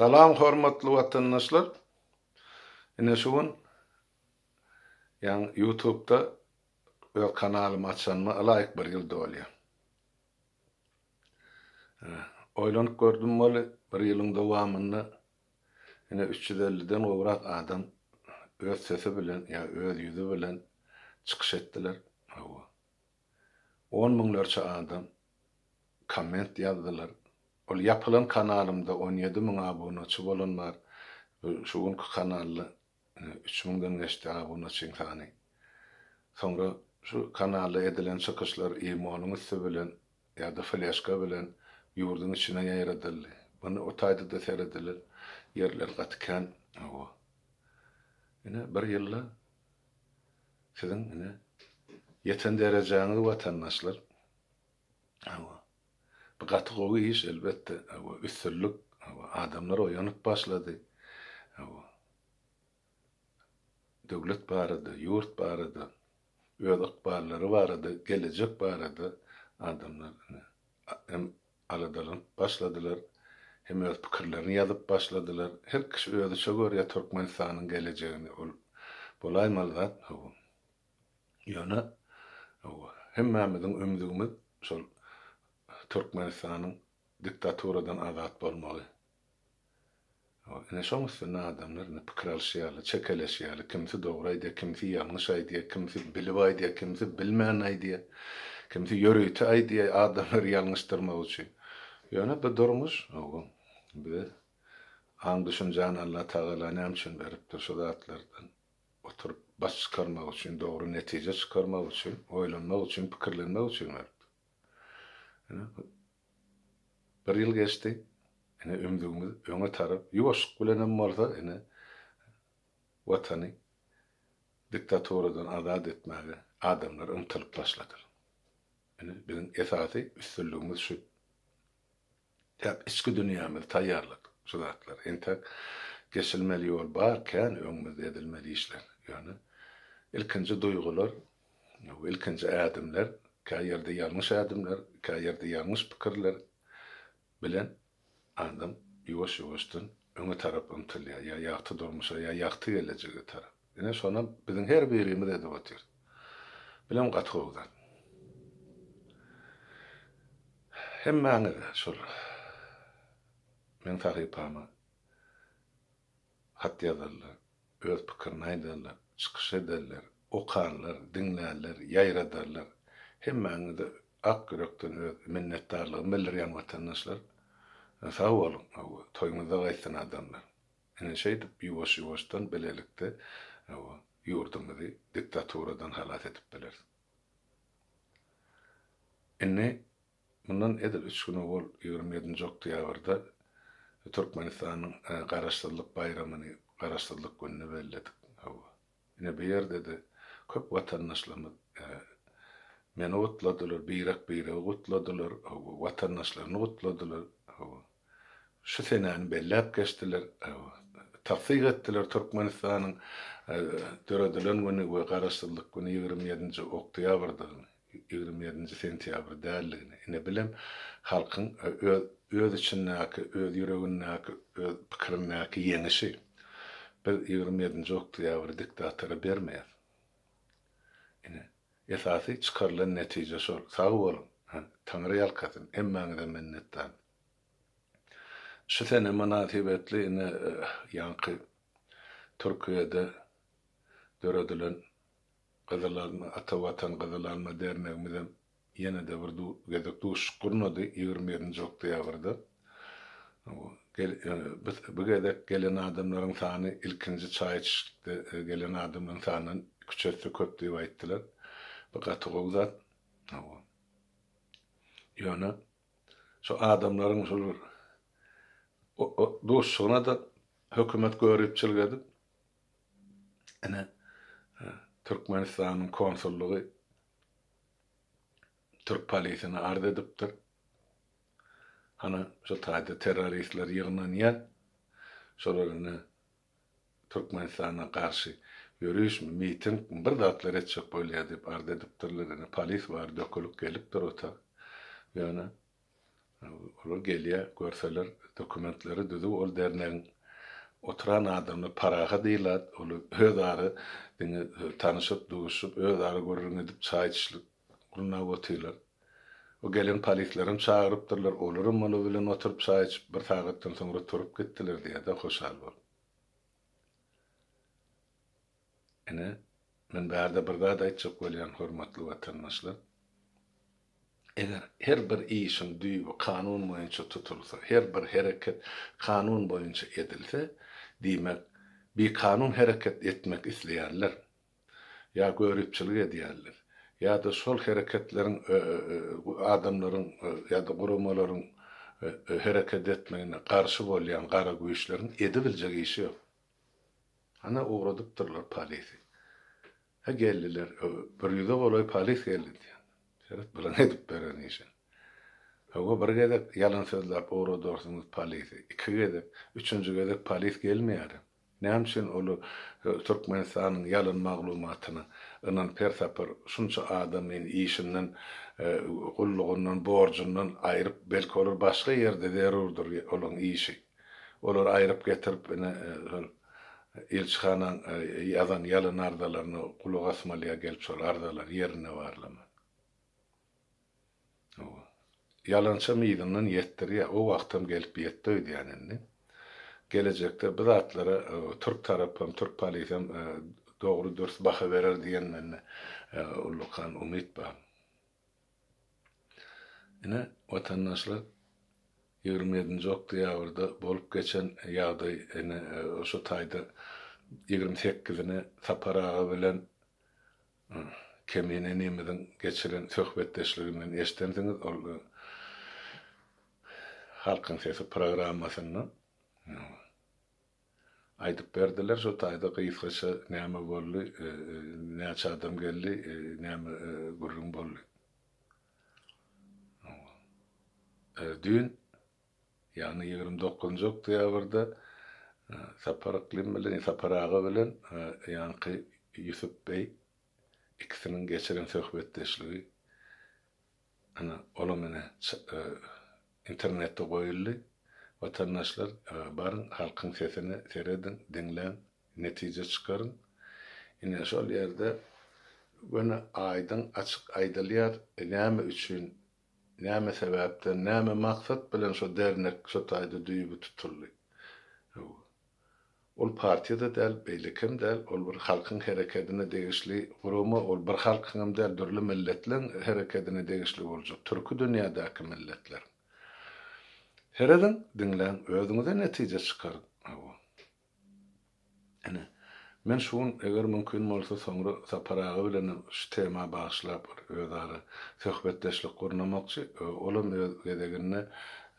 Salam hormatly watandaşlar. Ine şu gün ýaňy YouTube'da öz kanalymy açanyma ylaýyk bir ýyl dolýar. Oýlanyp gördüm weli bir ýylyň dowamynda ine 350 den gowrak adam öz sesi bilen ýa öz ýüzi bilen çykyş etdiler. Hawa. On müňlerçe adam komment ýazdylar. Ol ýapylan kanalymda 17 müň abunaçy bolan bar. Şu günki kanalda üç müňden geçdi abunaçyň sany. Soňra şu kanalda edilen çykyşlar imo-nyň üsti bilen ýa-da fleşka bilen ýurduň içine ýaýradyldy. Muny o taýda-da seredilen ýerler gaty kän. Hawa. Ine, bir ýylda siziň ine ýeten derejäňiz watandaşlar. Hawa. Bu gaty gowy iş elbetde. Hawa, üstünlik. Hawa, adamlar oýanyp başlady. Hawa. Döwlet barada, ýurt barada, öz ykballary barada, gelejek barada adamlar ine hem aladalanyp başladylar, hem öz pikirlerini ýazyp başladylar. Her kişi özüçe görýär Türkmenistanyň gelejegini. Ol bolaýmaly zat. Hawa. Ýöne hemmämiziň ümzügimiz şol Türkmenistanyň diktaturadan azat bolmagy. Ine şoň üstünde adamlar indi pikir alyşýarlar, çekeleşýärler. Kimsi dogry aýdýar, kimsi ýalňyş aýdýar, kimsi bilip aýdýar, kimsi bilmän aýdýar, kimsi ýörite aýdýar adamlary ýalňyşdyrmak üçin. Ýöne bu durmuş, bize aň-düşünjäni Allatagala näme üçin beripdir şu zatlardan oturyp baş çykarmak üçin, dogry netije çykarmak üçin, oýlanmak üçin, pikirlenmek üçin beripdir. Ine, bir ýyl geçdi. Ine, ümzügimiz öňe tarap, ýuwaşlyk bilenem bolsa, ine, Watany diktaturadan azat etmäge adamlar ymtylyp başladylar. Ine, biziň esasy üstünligimiz şu. Täk içki dünýämizi taýýarladyk şu zatlara. Entäk geçilmeli ýol bar, kän öňümizde edilmeli işler. Ýöne ilkinji duýgular, ilkinji ädimler, kä ýerde ýalňyş ädimler, kä ýerde ýalňyş pikirler bilen adam ýuwaş-ýuwaşdan öňe tarap ymtylýar, ýa ýagty durmuşa, ýa ýagty gelejege tarap. Ine şonam biziň her birimiz edip otyrys. Bilem gaty gowy zat. Hemmäňize şol meň sahypama hat ýazanlar, öz pikirini aýdanlar, çykyş edenler, okanlar, diňlänler, ýaýradanlar hemmäňize ak ýürekden öz minnetdarlygymy bildirýän watandaşlar. Sag boluň, toýuňyzda gaýtsyn adamlar. Ine şeýdip ýuwaş-ýuwaşdan bilelikde ýurdumyzy diktaturadan halas edip bileris. Indi mundan edil üç gün owal, 27-nji oktýabrda Türkmenistanyň Garaşsyzlyk baýramyny, Garaşsyzlyk gününi belledik. Hawa. Ine bu ýerde-de köp watandaşlarymyz meni gutladylar, birek-biregi gutladylar, hawa, watandaşlaryny gutladylar. Hawa. Şu senäni belläp geçdiler, tassyk etdiler Türkmenistanyň döredilen güni we Garaşsyzlyk güni 27-nji oktýabrdygyny, 27-nji sentýabr däldigini. Ine bilem halkyň öz öz içindäki, öz ýüregindäki, öz pikirindäki ýeňişi. Biz 27-nji oktýabry diktatora bermeýäs. Ine, esasy çykarylan netije şol. Sag boluň. Taňry ýalkasyn. Hemmäňize minnetdar. Şu sene mynasybetli ine ýaňky Türkiýede döredilen Gyzyl alma, Ata Watan Gyzyl alma dernegimizem ýene-de bir gezek duşuşyk gurnady 21-nji oktýabrda. Bu gezek gelen adamlaryň sany ilkinji çaý içişlikde gelen adamlaryň sanyndan iki-üç esse köp diýip aýtdylar. Bu gaty gowy zat. Ýöne Şu adamlaryň şol bir duşuşygyna-da hökümet göripçilik edip, ine, Türkmenistanyň konsullygy türk polisine arz edipdir. Hany, şol taýda terroristler ýygnanýar. Şolar ine Türkmenistana garşy ýörişmi, mitingmi, bir zatlar etjek bolýar diýip arz edipdirler. Ine, polis bar, dökülip gelipdir ota. Ýöne. Olar gelýär, görseler dokumentleri düzüw ol dernegiň oturan adamlar parahat ilat, ol özara diňe tanyşyp, duşup, özara gürrüň edip, çaý içişlik gurnap otyrlar. O gelen polislerem çagyrypdyrlar, olaram olar bilen oturyp çaý içip, bir sagatdan soňra turup gitdiler diýýär-de hoşal bolup. Ine, men bärde bir zat aýtjak bolýan, hormatly watandaşlar. Eger her bir işiň düýbi kanun boýunça tutulsa, her bir hereket kanun boýunça edilse, diýmek, bikanun hereket etmek isleýänler ýa göripçilik edýänler, ýa-da şol hereketleriň adamlaryň ýa-da guramalaryň hereket etmegine garşy bolýan gara güýçleriň edibiljek işi ýok. Ana, ugradypdyrlar polisi. Hä, geldiler. Bir ýüze golaý polis geldi diýýär. Seret, bulaň edip beren işini. Hawa, bir gezek ýalan sözläp ugradarsyňyz polisi, iki gezek, üçünji gezek polis gelmeýär. Näme üçin ol Türkmenistanyň ýalan maglumatyna ynanyp her sapar şunça adamyny işinden, gullugyndan, borjundan aýryp, belki olar başga ýerde zerurdyr olaň işi. Olary aýryp getirip ine şol ilçihanaň ýazan ýalan arzalaryna gulak asmaly ýa gelip şol arzalary ýerinde barlamaly. Hawa. Ýalançam yzyndan ýetdirýär. O wagtam gelip ýetdi öýdýän indi. Gelejekde bu zatlara türk tarapam, türk polisem dogry dürs baha berer diýen mende ullakan umyt bar. Ine, watandaşlar, 27-nji oktýabrda bolup geçen ýagdaý, ine, şo taýda 28-ine Sapar aga bilen Kemine inimiziň geçiren söhbetdeşliginden eşidensiňiz, ol Halkyň sesi programmasynda. Aýdyp berdiler şo taýda gysgaça näme boldy, näçe adam geldi, näme gürrüň boldy. Düýn, ýagny 29-njy oktýabrda Sapar Yklym bilen, Sapar aga bilen ýaňky Ýusup beý ikisiniň geçiren söhbetdeşligi Ana, olam ine internetde goýuldy. Watandaşlar, baryň, halkyň sesine serediň, diňläň, netije çykaryň. Ine, şol ýerde göni aýdyň, açyk aýdylýar, näme üçin, näme sebäpden, näme maksat bilen şo dernek şo taýda düýbi tutuldy. Ol partiýa-da däl, beýlekem däl, ol bir halkyň herekedine degişli gurama, ol bir halkyňam däl, dürli milletleň herekedine degişli boljak, türki dünýädäki milletleriň. Serediň, diňläň, özüňize netije çykaryň. Hawa. Ine, men şu gün, eger mümkin bolsa, soňra Sapar aga bilenem şu tema bagyşlap bir özara söhbetdeşlik gurnamakçy. Olam öz gezeginde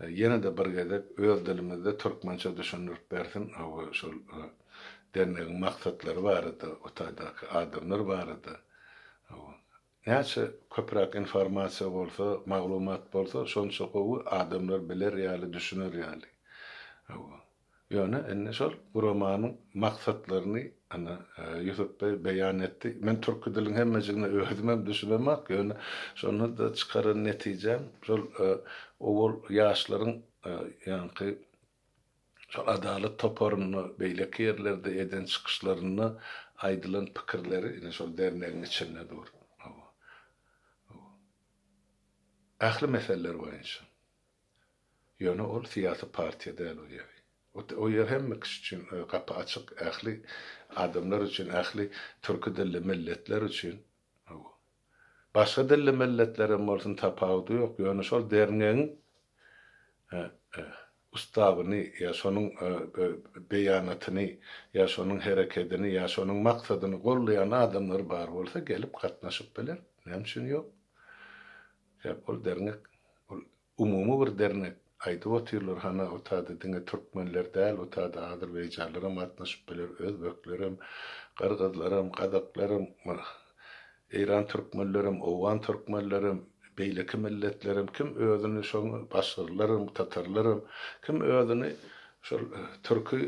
Ýene-de bir gezek öz dilimizde türkmençe düşündirip bersin hawa şol dernegiň maksatlary barada o taýdaky adamlar barada hawa näçe köpräk informasiýa bolsa maglumat bolsa şonça gowy adamlar biler ýaly düşüner ýaly hawa Ýöne indi şol guramanyň maksatlaryny ana Ýusup beý beýan etdi. Men türki diliň hemmejigine özümem düşünemok, ýöne şonda-da çykaran netijäm şol owal ýaşlaryň ýaňky şol Adalat toparynda, beýleki ýerlerde eden çykyşlarynda aýdylan pikirleri ine şol dernegiň içinde dur. Hawa. Ähli meseleler boýunça. Ýöne ol syýasy partiýa däl o ýeri. O ýer hemme kişi üçin gapy açyk, ähli adamlar üçin, ähli türki dilli milletler üçin. Hawa. Başga dilli milletlerem bolsun tapawudy ýok, ýöne şol derňegiň ustawyny ýa şonuň beýanatyny ýa şonuň herekedini ýa şonuň maksadyny goldaýan adamlar bar bolsa gelip gatnaşyp biler. Näme üçin ýok? Sebäp ol derňek ol Umumy bir dernek aýdyp otyrlar hana otada diňe türkmenler däl otada azerbaýjanlaram gatnaşyp biler özbeklerem gyrgyzlaram gazaklaram eýran türkmenlerem owgan türkmenlerem beýleki milletlerem kim özüni şoň başgyrlaram tatarlaram kim özüni şol türki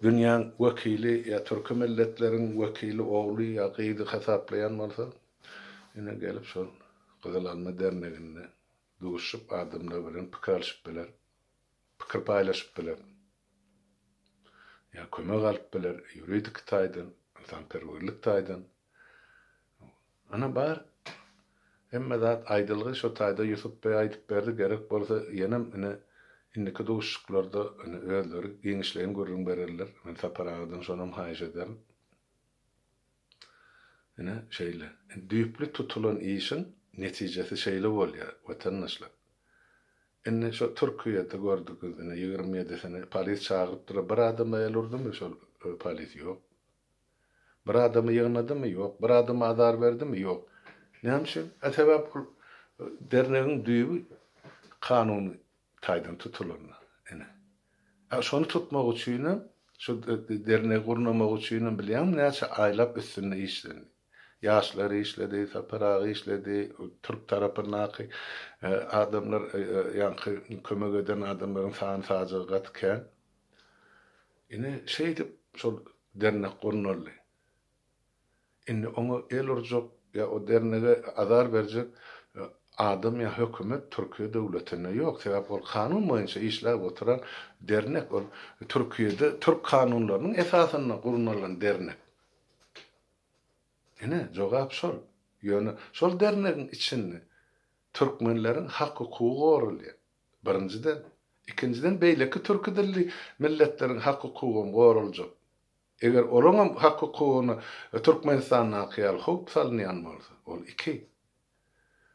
dünýäň wekili ýa türki milletleriň wekili ogly ýa gyzy hasaplaýan bolsa ine gelip şol Gyzyl alma derneginde. duşup adamlar bilen pikir alşyp biler, pikir paýlaşyp biler. Ýa kömek alyp biler ýuridiki taýdan, ynsanperwerlik taýdan. Ana bar. Hemme zat aýdylgy şo taýda Ýusup beý aýdyp berdi, gerek bolsa ýenem ine indiki duşuşyklarda ine özleri giňişleýin gürrüň bererler. Men Sapar agadan şonam haýyş ederin. Ine şeýle. Düýpli tutulan işiň netijesi şeýle bolýar, watandaşlar. Indi şo Türkiýede gördügiz ine 27-sini polis çagyrypdylar, bir adama el urdumy şol polis? Ýok. Bir adamy ýygnadymy? Ýok. Bir adama azar berdimi? Ýok. Näme üçin? A sebäp ol dernegiň düýbi kanuny taýdan tutulanda. Ine. A şony tutmak üçinem, şu dernegi gurnamak üçinem bilýäňmi näçe aýlap üstünde işlendi. Ýaşlar işledi, Sapar aga işledi, türk tarapyndaky adamlar, ýaňky kömek eden adamlaryň sany-sajagy gaty kän. Ine, şeýdip şol dernek gurnaldy. Indi oňa el urjak ýa o dernege azar berjek adam ýa hökümet Türkiýe döwletinde ýok. Sebäp ol kanun boýunça işläp oturan dernek. Ol Türkiýede türk kanunlarynyň esasynda gurnalan dernek. Ine, jogap şol. Ýöne şol dernegiň içinde türkmenleriň hak-hukugy goralýar. Birinjiden. Ikinjiden beýleki türki dilli milletleriň hak-hukugam goraljak. Eger olaňam hak-hukugyna Türkmenistandaky ýaly howp salynýan bolsa, ol iki.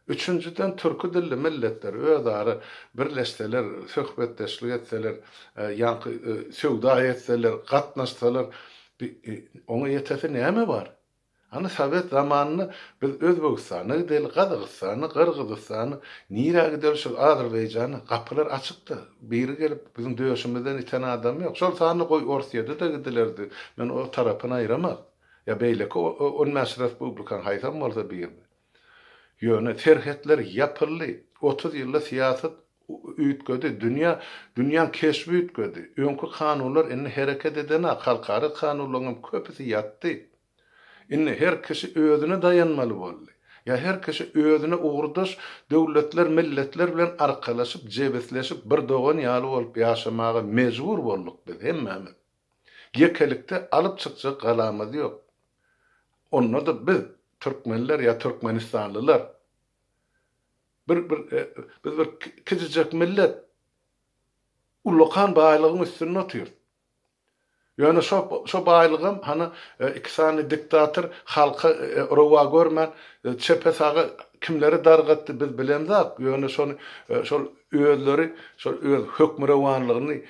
Üçünjiden türki dilli milletler özara birleşseler, söhbetdeşlik etseler, ýaňky söwda etseler, gatnaşsalar, oňa ýetesi näme bar? Hany sowet zamanynda biz Özbegistana gideli, Gazagystana, Gyrgyzystana, nirä gideli şol Azerbaýjana gapylar açykdy. Biri gelip biziň döşümizden iten adam ýok. Şol sanda goý Orsýede-de gidilerdi. Men o tarapyny aýramak. Ýa beýleki on bäş respublikaň haýsam bolsa birini. Ýöne serhetler ýapyldy. 30 ýylda syýasat üýtgedi. Dünýä, dünýäň keşbi üýtgedi. Öňki kanunlar indi hereket edenak. Halkara kanunlaryň hem köpüsi ýatdy. Indi her kişi özüne daýanmaly boldy. Ýa her kişi özüne ugurdaş döwletler, milletler bilen arkalaşyp, jebisleşip, bir dogan ýaly bolup ýaşamaga mejbur bolduk biz hemmämiz. Ýekelikde alyp çykjak galamyz ýok. Onda-da biz, türkmenler ýa türkmenistanlylar bir bir biz bir kiçijek millet. Ullakan baýlygyň üstünde otyrys. Ýöne şo şo baýlygam hany iki sany diktator halka rowa görmän çepe saga kimleri dargatdy biz bilemzak ýöne şony şol özleri şol öz hökmürowanlygyny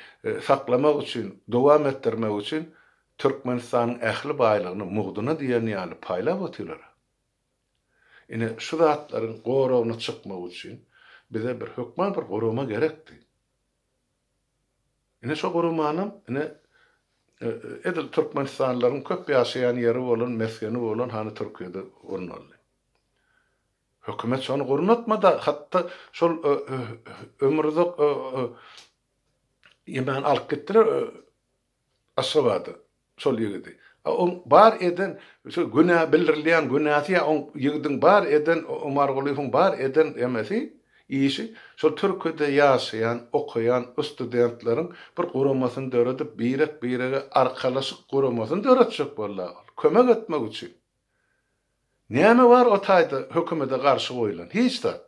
saklamak üçin dowam etdirmek üçin Türkmenistanyň ähli baýlygyny mugduna diýen ýaly paýlap otyrlar. Ine şu zatlaryň goragyna çykmak üçin bize bir hökman bir gurama gerekdi. Ine şo gurumanam ine edil türkmenistanlylaryň köp ýaşaýan ýeri bolan, mesgeni bolan hany Türkiýede gurnaldy. Hökümet şony gurnatmady, hatda şol ömrüzak ýemän alyp gitdiler. Aşgabada şol ýigidi. A oň bar eden şu günä bildirilýän günäsi ýa oň ýigidiň bar eden Omargulyýewiň bar eden emesi işi şol Türkiýede ýaşaýan okaýan studentleriň bir guramasyny döredip birek birege arkalaşyk guramasyny döretjek boldy ol. Kömek etmek üçin. Näme bar o taýda hökümete garşy goýlan? Hiç zat.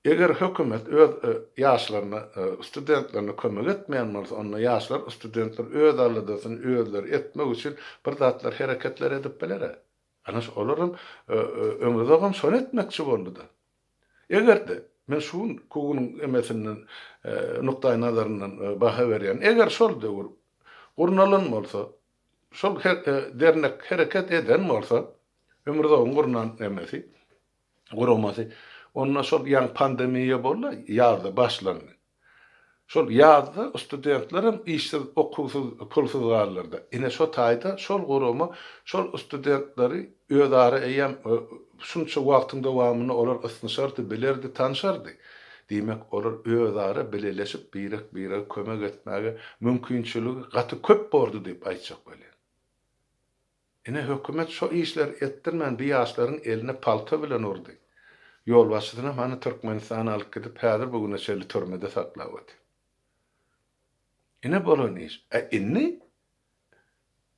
Eger hökümet öz ýaşlaryna, studentlerine kömek etmeýän bolsa, onda ýaşlar, studentler öz aladasyny özleri etmek üçin bir zatlar hereketler edip biler. Ana şu olaram Ömrüzagam şony etmekçi boldy-da. Eger-de, men şu günki günüň emesinden, nukdaýnazaryndan baha berýän, eger şol döwür gurnalan bolsa, şol dernek hereket eden bolsa, Ömrüzagyň gurnan emesi, guramasy. Onda şol ýaňy pandemiýa boldy, ýazda başlandy. Şol ýazda studentlerem işsiz, okuwsyz, pulsuz galdylar-da. Ine şo taýda şol gurama şol studentleri özara eýýäm şunça wagtyň dowamynda olar ysnyşardy, bilerdi, tanşardy. Diýmek, olar özara bileleşip birek-birege kömek etmäge mümkinçiligi gaty köp bordy diýip aýtjak bolýan. Ine hökümet şo işleri etdirmän bi ýaşlaryň eline palta bilen urdy. Ýolbaşçysynam hany Türkmenistana alyp gidip häzir bu güne çenli türmede saklap otyr. Ine bolan iş. E indi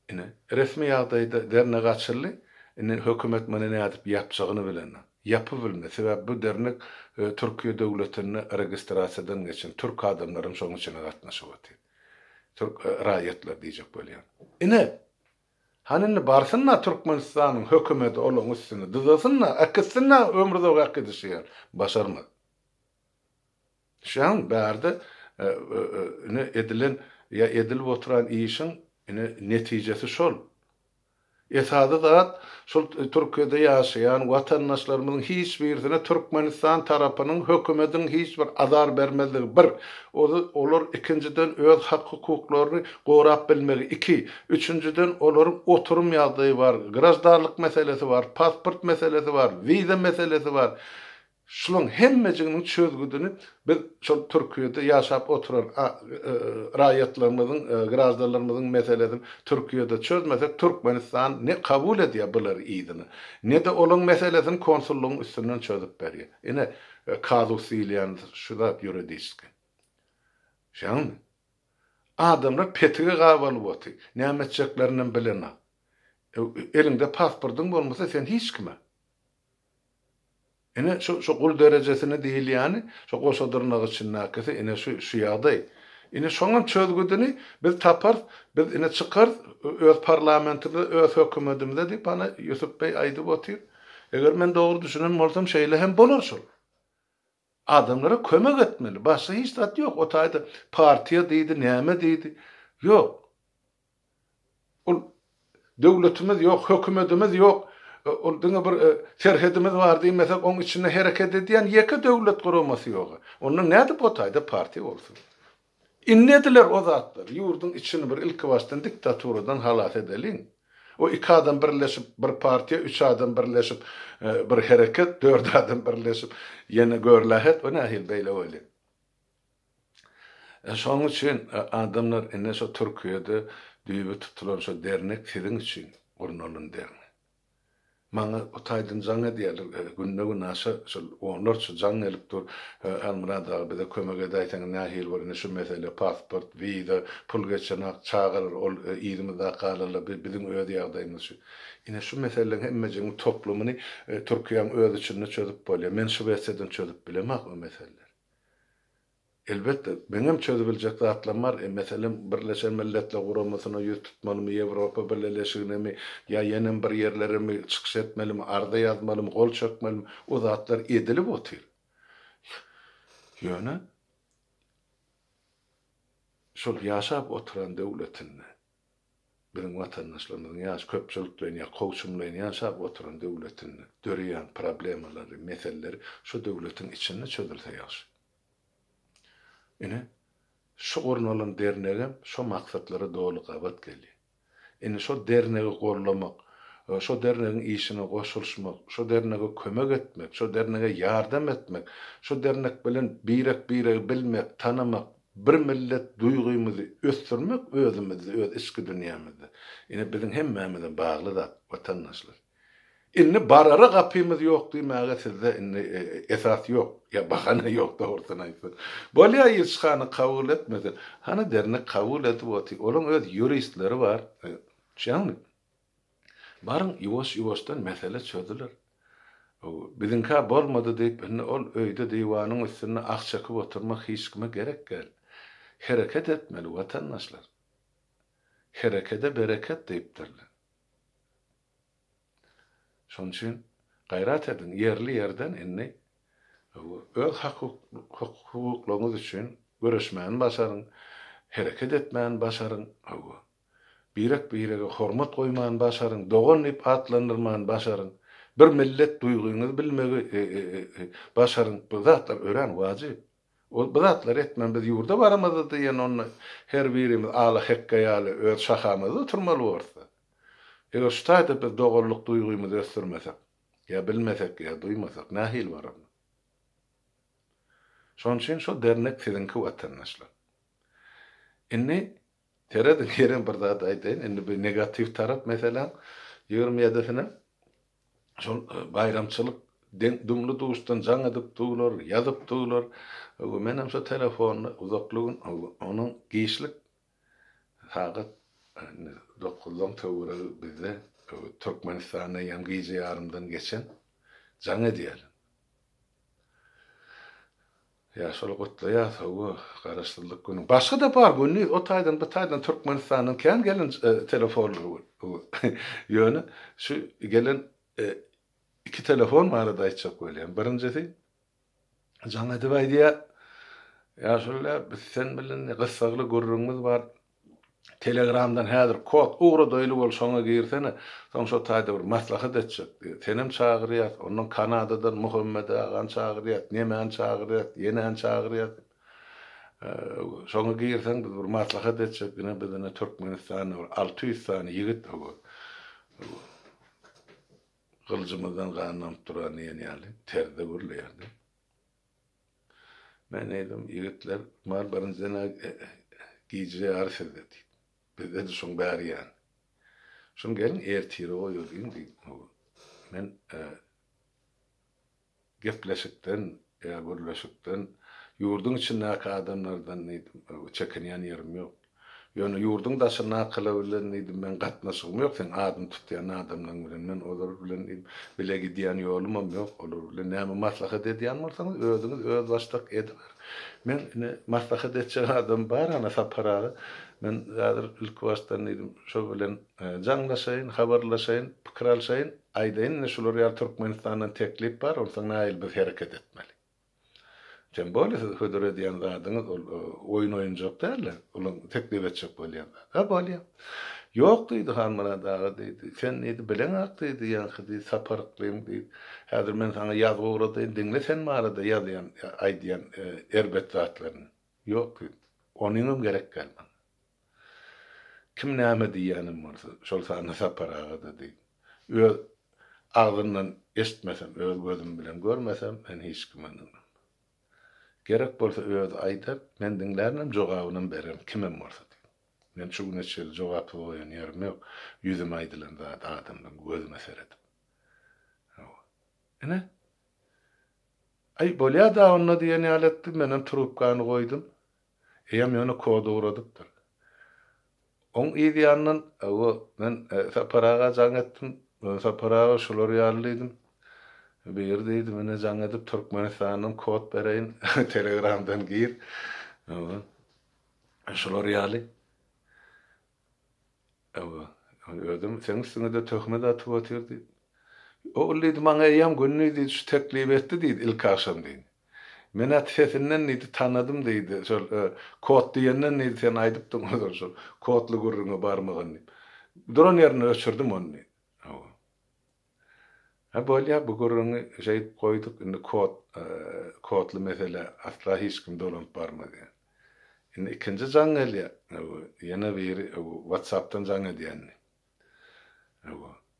ine resmi ýagdaýda dernek açyldy. Indi hökümet muny nädip ýapjagyny bilenok. Ýapybilmez. Sebäbi bu dernek Türkiýe döwletinde registrasiýadan geçen türk adamlaram şoň içine gatnaşyp otyr. Türk raýatlary diýjek bolýan. Ine Hany indi barsyn-da Türkmenistanyň hökümeti olaň üstüne dyzasyn-da, äkitsin-dä ömrüzok äkidişi ýaly. Başarmaz. Düşýäňmi? Bärde ine edilen ýa edilip oturan işiň ine netijesi şol. Esasy zat şol Türkiýede ýaşaýan watandaşlarymyzyň hiç birisine Türkmenistan tarapynyň hökümediň hiç bir azar bermezligi bir, olar ikinjiden öz hak-hukuklaryny gorap bilmegi iki, üçünjiden olaryň oturym ýagdaýy bar, graždanlyk meselesi bar, pasport meselesi bar, wiza meselesi bar. Şulaň hemmejiginiň çözgüdini biz şol Türkiýede ýaşap oturan raýatlarymyzyň, graždanlarymyzyň meselesini Türkiýede çözmesek Türkmenistan ne kabul edýär bulary yzyna, ne-de olaň meselesini konsullygyň üstünden çözüp berýär. Ine, kazus diýilýän şu zat ýuridiski. Şeňmi? Adamlar petige gabalyp otyr. Näme etjeklerinem bilenok. Eliňde pasportyň bolmasa sen hiç kime. Ine, şu, şu gul derejesine diýilýäni, şu goşa dyrnak içindäkisi, ine, şu, şu ýagdaý. Ine, şoňam çözgüdini biz taparys, biz, ine, çykarys öz parlamentimize, öz hökümetimize diýip, ana, Ýusup beý aýdyp otyr. Eger men dogry düşünen bolsam, şeýle hem bolar şol. Adamlara kömek etmeli, başga hiç zat ýok. O taýda partiýa diýdi, näme diýdi. Ýok. Ol döwletimiz ýok, hökümetimiz ýok, ol diňe bir serhedimiz bar diýmesek, oň içinde hereket edýän ýeke döwlet guramasy ýok. Onda nädip o taýda partiýa bolsun? Indi ediler o zatlar. Ýurduň içini bir ilkibaşdan diktaturadan halas edeliň. O iki adam birleşip bir partiýa, üç adam birleşip bir hereket, dört adam birleşip ýene görlähet, o nähili beýle bolýar? Şonuň üçin adamlar ine şo Türkiýede düýbi tutulan şo dernek siziň üçin gurnalan dernek. Maňa o taýdan jaň edýärler, günde-günaşa şol onlarça jaň gelip dur, Halmyrat aga bize kömek edäýseňiz nähili bor ine şu mesele pasport, wiza, pul geçenak, çagalar ol yzymyzda galarlar biziň öz ýagdaýymyz şu. Ine şu meseleleriň hemmejiginiň toplumyny Türkiýäň öz içinde çözüp bolýar. Men Şwesiýadan çözüp bilemok o meseleleri. Elbetde, meňem çözübiljek zatlarym bar. Meselem, Birleşen Milletler Guramasyna ýüz tutmalymy, Ýewropa Bileleşiginemi ýa ýenem bir ýerleremi çykyş etmelimi, arza ýazmalymy, gol çekmelimi, o zatlar edilip otyr. Ýöne şol ýaşap oturan döwletinde biziň watandaşlarymyzyň ýaş köpçülikleýin ýa kowçumlaýyn ýaşap oturan döwletinde döreýän problemalary, meseleleri şu döwletiň içinde çözülse ýagşy. Ine, şu gurnalan dernegem şo maksatlara doly gabat gelýär. Indi şo dernegi gollamak, şo dernegiň işine goşulyşmak, şo dernege kömek etmek, şo dernege ýardam etmek, şo dernek bilen birek-biregi bilmek, tanamak, Bir millet duýgymyzy ösdürmek özümizde, öz içki dünýämizde. Ine biziň hemmämize bagly zat, watandaşlar. Indi barara gapymyz ýok diýmäge sizde indi esas ýok, ýa bahana ýok dogrusyny aýtsak. Bolýa ilçihana kabul etmese, hany dernek kabul edip otyr, olaň öz ýuristleri bar, düşýäňmi? Baryň ýuwaş-ýuwaşdan mesele çözüler. Biziňkä bolmady diýip indi ol öýde diwanyň üstünde ah çekip oturmak hiç kime gerek däl. Hereket etmeli watandaşlar. Herekede bereket diýipdirler. Şonuň üçin gaýrat ediň ýerli-ýerden indi öz hak-hukuklaryňyz üçin göreşmäni başaryň, hereket etmäni başaryň. Birek-birege hormat goýmany başaryň, dogan diýip atlandyrmany başaryň, bir millet duýgyňyzy bilmegi başaryň. Bu zatlar örän wajyp. Ol bu zatlary etmän biz ýurda baramyzda diýen onda her birimiz ala hekge ýaly öz şahamyzda oturmaly borsa. Eger şu taýda biz doganlyk duýgymyzy ösdürmesek, ýa bilmesek, ýa duýmasak nähili bararys? Şonuň üçin şo dernek siziňki watandaşlar. Indi Serediň, ýene bir zat aýdaýyn, indi bu negatiw tarap meseläň. 27-sine şol baýramçylyk deň dumly-duşdan jaň edip durlar, ýazyp durlar. Menem şo telefonda uzakly gün onuň giçlik sagat dokuzlaň töweregi bizde Türkmenistanda eýýäm gije ýarymdan geçen jaň edýärler. Ýa şol gutlaýas hawa Garaşsyzlyk günüň. Başga-da bar gündiz o taýdan bu taýdan Türkmenistandan kän gelen telefonlar ýöne şu gelen iki telefon barada aýtjak bolýan. Birinjisi jaň edip aýdýar ýaşuly biz sen bilen gyssagly gürrüňimiz bar. Telegramdan häzir kod ugradaýly bol şoňa girsene, soň şo taýda bir maslahat etjek diýýär. Senem çagyrýas, ondan Kanadadan Muhammet agany çagyrýas, nemäni çagyrýas, ýenäni çagyrýas diýip. Şoňa girseň biz bir maslahat etjek, ine biz ine Türkmenistanda bir 600 sany ýigit gylyjymyzdan gan damyp duran diýen ýaly terzde gürleýärdi. Men diýdim, ýigitler, mal birinjiden-ä gije ýary sizde diýdim. Bizde-de şoň bäri ýany. Şuny geliň ertire goýalyň diýdim. Men gepleşikden ýa gürleşikden ýurduň içindäki adamlardan diýdim, çekinýän ýerim ýok. Ýöne ýurduň daşyndakylar bilen diýdim, meň gatnaşygym ýok, seň adyny tutýan adamlaň bilen. Men olar bilen diýdim, bile gidýän ýolumam ýok. Olar bilen näme maslahat edýän bolsaňyz, özüňiz özbaşdak ediberiň. Men ine, maslahat etjek adam bar, ana, Sapar aga. Men häzir ilkibaşdan diýdim, şo bilen jaňlaşaýyn, habarlaşaýyn, pikir alşaýyn, aýdaýyn, ine, şular ýaly Türkmenistandan teklip bar, onsoň nähili biz hereket etmeli. Tem bolýa siz hödür edýän zadyňyz ol oýun oýunjak däl-de, olaň teklip etjek bolýan zady. Ha bolýa. Ýok diýdi Hanmyrat aga diýdi. Sen diýdi bileňak diýdi ýaňky diýdi Sapar Yklym diýdi. Häzir men saňa ýazgy ugradaýyn diňle sen barada ýazýan aýdýan erbet zatlaryny. Ýok diýdi. Onyňam gerek däl maňa. Kim näme diýýänem bolsa, şol sanda Sapar aga-da diý. Öz agzyndan eşitmesem, öz gözüm bilen görmesem, men hiç kime ynanmam. Gerek bolsa özi aýdar, men diňlärinem, jogabynam bererin, kimem bolsa diý. Men şu güne çenli jogapsyz goýan ýerim ýok, ýüzüme aýdylan zady adamlaryň gözüne seredip. Hawa. Ine. Aý, bolýa-da onda diýen ýaly etdi, menem trubkany goýdum. Eýýäm ýöne kod ugradypdyr. Oň yz ýanyndan, hawa, men Sapar aga jaň etdim. Sapar aga şular ýaly diýdim. Biri diýdi, ine jaň edip Türkmenistandan kod bereýin, telegramdan gir. Hawa. Şular ýaly. Hawa, özem seň üstüňe-de töhmet atyp otyr diýdi. Ol diýdi, maňa eýýäm gündiz diýdi, şu teklibi etdi diýdi, ilkagşam diýdi. Men at sesinden diýdi, tanadym diýdi, şol kod diýenden diýdi, sen aýdypdyň ozal şol kodly gürrüňe barmagyn diýip. Duran ýerinde öçürdim ony diýdi. Hawa. Hä bolýa, bu gürrüňi şeýdip goýduk, indi kod, kodly meselä asla hiç kim dolanyp barmaz ýaly. Indi ikinji jaň gelýär, ýene biri WhatsApp-dan jaň edýän indi.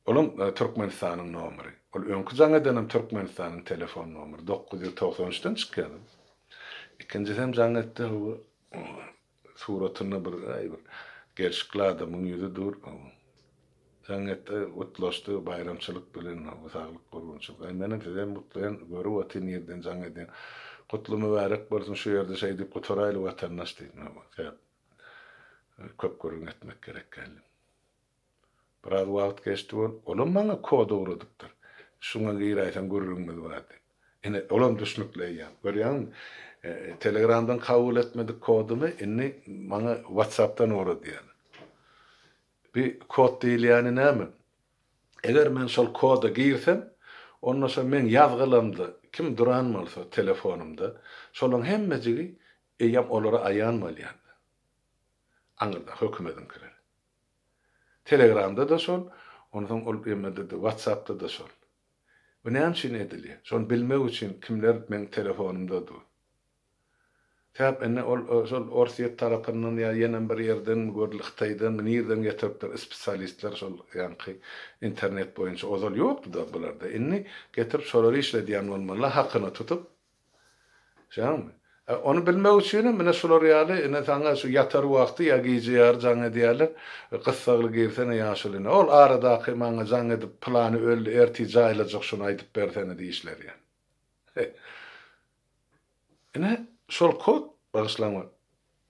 Olam Türkmenistanyň nomeri. Ol öňki jaň edenem Türkmenistanyň telefon nomeri, 993-den çykýar. Ikinjisem jaň etdi, Suratynda bir aý bir gelşikli adamyň ýüzi dur. Jaň etdi, gutlaşdy, baýramçylyk bilen, saglyk gurgunçylyk. Aý menem sizem gutlaýan, görüp otyryn nirden jaň edýän. Gutly mübärek bolsun, şu ýerde şeýdip gutaraýly watandaş diýdim. Sebäp köp gürrüň etmek gerek däl. Biraz wagt geçdi bol, olam maňa kod ugradypdyr. Şuňa giräýseň gürrüňimiz bar diýip. Ine, olam düşnükli eýýäm. Görýäňmi? Telegramdan kabul etmedik kodumy indi maňa WhatsAppdan ugradýarlar. Bi kod diýilýäni näme? Eger men şol koda girsem, onda şo meň ýazgylamda kim duran bolsa telefonymda, şolaň hemmejigi eýýäm olara aýan bolýar. Aňyrda hökümediňkiler. Telegramda-da şol, onsoň ol emede-de, WhatsApp-da-da şol. Bu näme üçin edilýär? Şony bilmek üçin kimler meň telefonymda dur. Sebäp indi ol şol Orsýet tarapyndan ýa ýenem bir ýerdenmi görüldi, Hytaýdanmy, nirden getiripdir spesialistler şol ýaňky internet boýunça ozal ýokdy-da bularda. Indi getirip şolary işledýän bolmalylar hakyna tutup. Şeýdäňmi? Ony bilmek üçinem ine şular ýaly ine saňa şu ýatar wagty ýa gije ýary jaň edýärler. Gyssagly girsene ýaşuly ine. Ol aradaky maňa jaň edip pylany öldi ertir jaýlajak şuny aýdyp bersene diýişleri ýaly. Ine şol kod bagyşlaň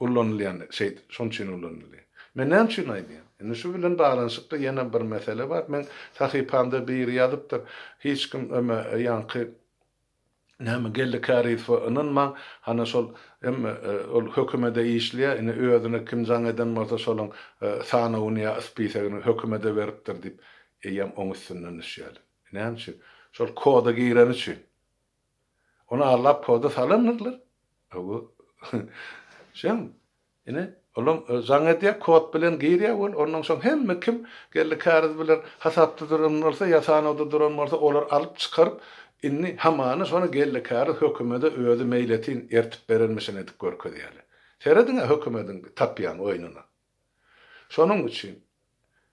ullanylýan şeýdip şonuň üçin ullanylýar. Men näme üçin aýdýan? Indi şu bilen baglanyşykly ýene bir mesele bar. Meň sahypamda biri ýazypdyr. Hiç kim öme ýaňky Näme Geldi Kärizowa ynanmaň, hana şol hemme ol hökümede işleýär, ine özüne kim jaň eden bolsa şolaň sanawyny ýa spisegini hökümede beripdir diýip eýýäm oň üstünden düşýärler. Näme üçin? Şol koda gireni üçin. Ony allap koda salandyrlar. Hawa. Şeň Ine, olam jaň edýär, kod bilen girýär weli, ondan soň hemme kim Geldi Käriz bilen hasapda duran bolsa ýa sanawda duran bolsa, olar alyp çykaryp, indi hamana şony Geldi Käriz hökümede özi meýletin ertip berenmişin edip görkezýärler. Serediň-ä hökümediň tapýan oýnuna. Şonuň üçin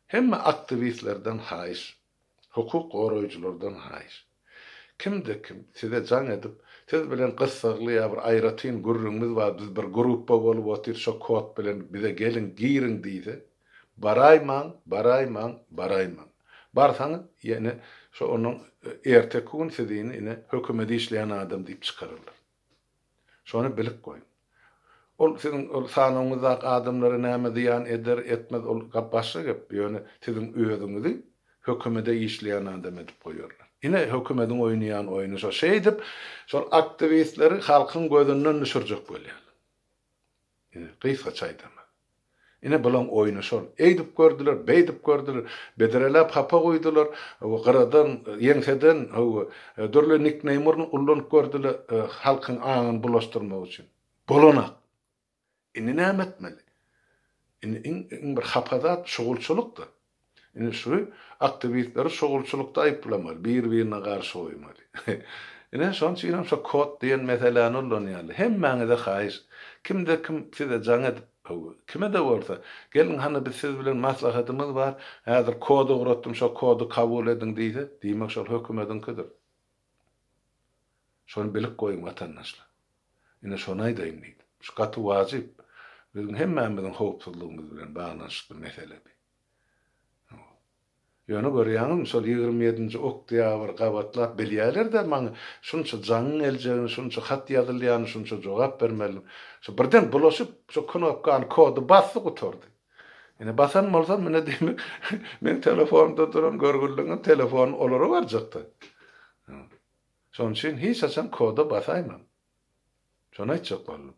hemme aktiwistlerden haýyş, hukuk goraýjylardan haýyş. Kimde-kim size jaň edip, siz bilen gyssagly ýa bir aýratyn gürrüňimiz bar, biz bir gruppa bolup otyrys, şo kod bilen bize geliň, giriň diýse, baraýmaň, baraýmaň, baraýmaň. Barsaňyz, ýene şo onuň erteki gün sizini ine hökümede işleýän adam diýip çykararlar. Şony bilip goýuň. Ol siziň ol sanawyňyzdaky adamlara näme zyýan eder, etmez ol başga gep, ýöne siziň özüňizi hökümede işleýän adam edip goýarlar. Ine hökümediň oýnaýan oýny şo. Şeýdip şol aktiwistleri halkyň gözünden düşürjek bolýarlar. Ine gysgaça aýdamaz. Ine bulaň oýny şol. Eýdip gördüler, beýdip gördüler, bedreläp hapa guýdular, hawa, gyradan, ýeňseden, hawa, dürli nikneýmurny ullanyp gördüler halkyň aňyny bulaşdyrmak üçin. Bolanak. Indi näme etmeli? Indi iň iň bir hapa zat şugulçylykdyr. Indi şu aktiwistleri şugulçylykda aýyplamaly, bir-birine garşy goýmaly. Ine, şonuň üçin hem şo kod diýen meseläni ullanýarlar. Hemmäňize haýyş, kimde-kim size jaň edip, kime-de bolsa, geliň hany biz siz bilen maslahatymyz bar, häzir kod ugratdym, şo kody kabul ediň diýse, diýmek şol hökümediňkidir. Şony bilip goýuň watandaşlar. Ine şony aýdaýyn diýdim. Şu gaty wajyp, biziň hemmämiziň howpsuzlygymyz bilen baglanyşykly mesele bi. Ýöne görýäňizmi, şol 27-nji oktýabr gabatlap bilýäler-dä maňa şunça jaňyň geljegini, şunça hat ýazylýanyny, şunça jogap bermelidigini. Şo birden bulaşyp, şo knopkany, kody basdy gutardy. Ine basan bolsam, ine diýmek, meň telefonymda duran görgüliňem telefony olara barjakdy. Şonuň üçin hiç haçan koda basaýmaň. Şony aýtjak boldum.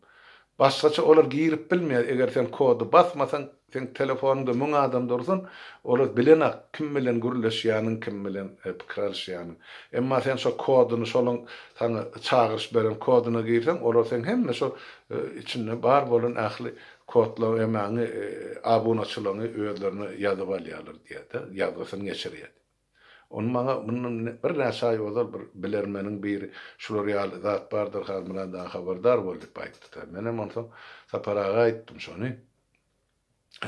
Başgaça olar girip bilmeýär, eger sen kody basmasaň, seň telefonyňda müň adam dursun, olar bilenak kim bilen gürleşýäniň, kim bilen pikir alyşýanyň. Emma sen şo kodyny şolaň saňa çagyryş beren kodyna girseň, olar seň hemme şo içinde bar bolan ähli kodlaň emäňi, abunaçylaňy özlerine ýazyp alýarlar diýýär-de, ýazgysyny geçirýär. Ony maňa mundan birnäçe aý ozal bir bilermeniň biri şular ýaly zat bardyr Halmyrat aga habardar bol diýip aýtdy-da. Menem onsoň Sapar aga aýtdym şony.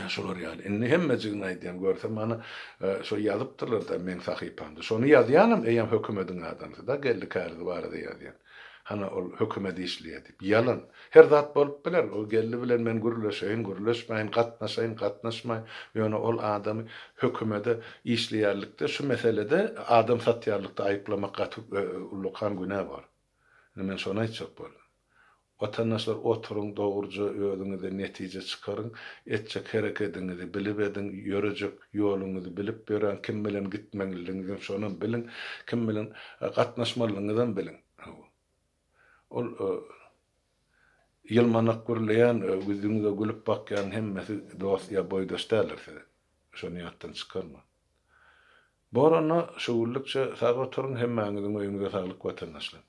Şular ýaly. Indi hemmejigini aýdýan görsem mana şo ýazypdyrlar-da meň sahypamda. Şony ýazýanam eýýäm hökümediň adamsy-da Geldi Käriz barada ýazýan. Hana ol hökümet işleýär diýip. Ýalan. Her zat bolup biler. Ol Geldi bilen men gürleşeýin, gürleşmäýin, gatnaşaýyn, gatnaşmaýyn. Ýöne ol adamy hökümede işleýärlikde, şu meselede adam satýarlykda aýyplamak gaty ullakan günä bor. Indi men şony aýtjak boldum. Watandaşlar oturyň dogruja özüňize netije çykaryň, etjek herekediňizi bilip ediň, ýörejek ýoluňyzy bilip ýöräň, kim bilen gitmelidigiňizem şonam biliň, kim bilen gatnaşmalydygyňyzam biliň. Hawa. Ol ýylmanak gürleýän, ýüzüňize gülüp bakýan hemmesi dost ýa boýdaş däldir size. Şony ýatdan çykarmaň. Bor onda, şu günlükçe sag oturyň, hemmäňiziň öýüňize saglyk watandaşlar.